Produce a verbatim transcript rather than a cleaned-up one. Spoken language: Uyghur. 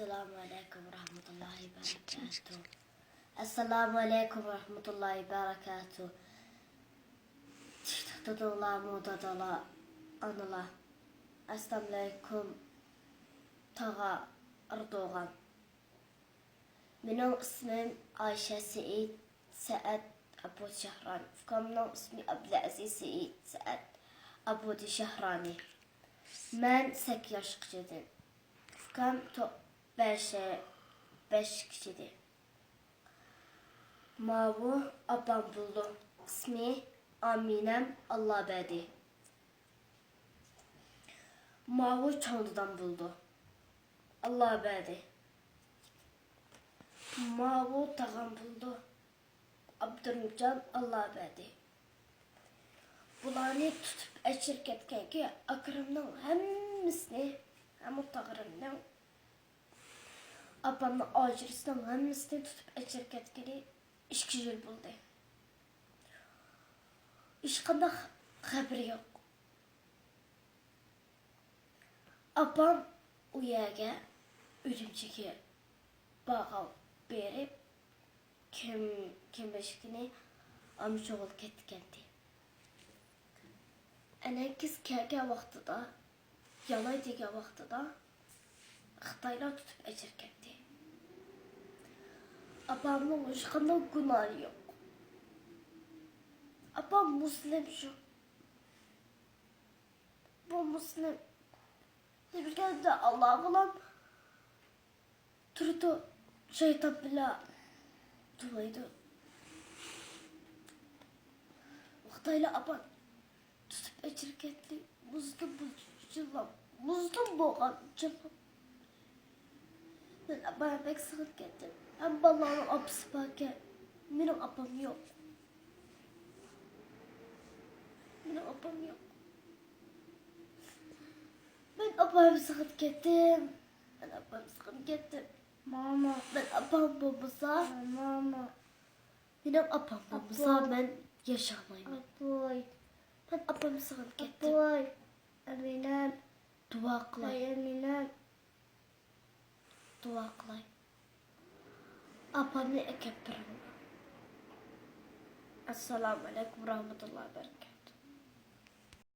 ئەسسالامۇ ئەلەيكۇم ۋە رەھمەتۇللاھى ۋە بەرىكاتۇھ. ئەسسالامۇ ئەلەيكۇم ۋە رەھمەتۇللاھى ۋە بەرىكاتۇھ. تىك تۇتۇڭلارمۇ دادىلار، ئانىلار؟ ئەسسالامۇ ئەلەيكۇم تاغا ئەردوغان. مېنىڭ ئىسمىم ئايشە سېئىت سەئەد ئابۇدى شەھرانى. ئۇكامنىڭ ئىسمى ئابدۇلئەزىز سېئىت سەئەد ئابۇدى شەھرانى. مەن سەككىز ياشقىچىدىن. ئۇكام تو-، بەش، بەشكىچىدى. ماۋۇ ئاپام بولىدۇ. ئىسمى ئامىنەم ئاللا بەردى. ماۋۇ چوڭ دادام بولىدۇ. ئاللا بەردى. ماۋۇ تاغام بولىدۇ. ئابدۇرۇمجان ئاللا بەردى. بۇلارنى تۇتۇپ ئەچىرىپ كەتكەنكى ئاكىرىمنىڭ ھەممىسىنى، ھەممە تاغىرىمنىڭ، ئاپامنىڭ ئاجرىسىنىڭ ھەممىسىنى تۇتۇپ ئەچىرىپ كەتكىلى ئىككى يىل بولدى. ھېچقانداق خەۋىرى يوق. ئاپام ئۇ يەرگە، ئۈرۈمچىگە باغاۋ بېرىپ، كىم، كىم ئىشىكىنى ئامچۇغىلى كەتكەنتى. ئەنەكىس كەلگەن ۋاقتىدا، يالاي دېگەن ۋاقتىدا خىتايلار تۇتۇپ ئەچىرىپ كەتتى. ئاپامنىڭ ھېچقانداق گۇناھى يوق. ئاپام مۇسلىم شۇ. بۇ مۇسلىم. بىر كەلدى ئاللاغىلا تۇرىدۇ، شەيتان بىلەن دۇۋايدۇ. خىتايلار ئاپام تۇتۇپ ئەچىرىپ كەتتى. مۇسلىم بولغان جىنلار، مۇسلىم بولغان جىنلار. مەن ئاپامغا بەك سېغىنىپ كەتتىم. ھەم بالىلارنىڭ ئاپىسى باركەن. مېنىڭ ئاپام يوق. مېنىڭ ئاپام يوق. مەن ئاپامنى سېغىنىپ كەتتىم. مەن ئاپامنى سېغىنىپ كەتتىم. ماما. مەن ئاپام بولمىسا، ماما. مېنىڭ ئاپام بولمىسا، ئاپام. مەن ياشىيالمايمەن. ئاپاي. مەن ئاپامنى سېغىنىپ كەتتىم. ئاپاي. ئەمىنەم. دۇئا قىلاي. ئەي ئەمىنەم. دۇئا قىلاي. ئاپامنى ئەكەپ بېرىڭلار. ئەسسالامۇ ئەلەيكۇم ۋە رەھمەتۇللاھى ۋە بەرىكاتۇھ.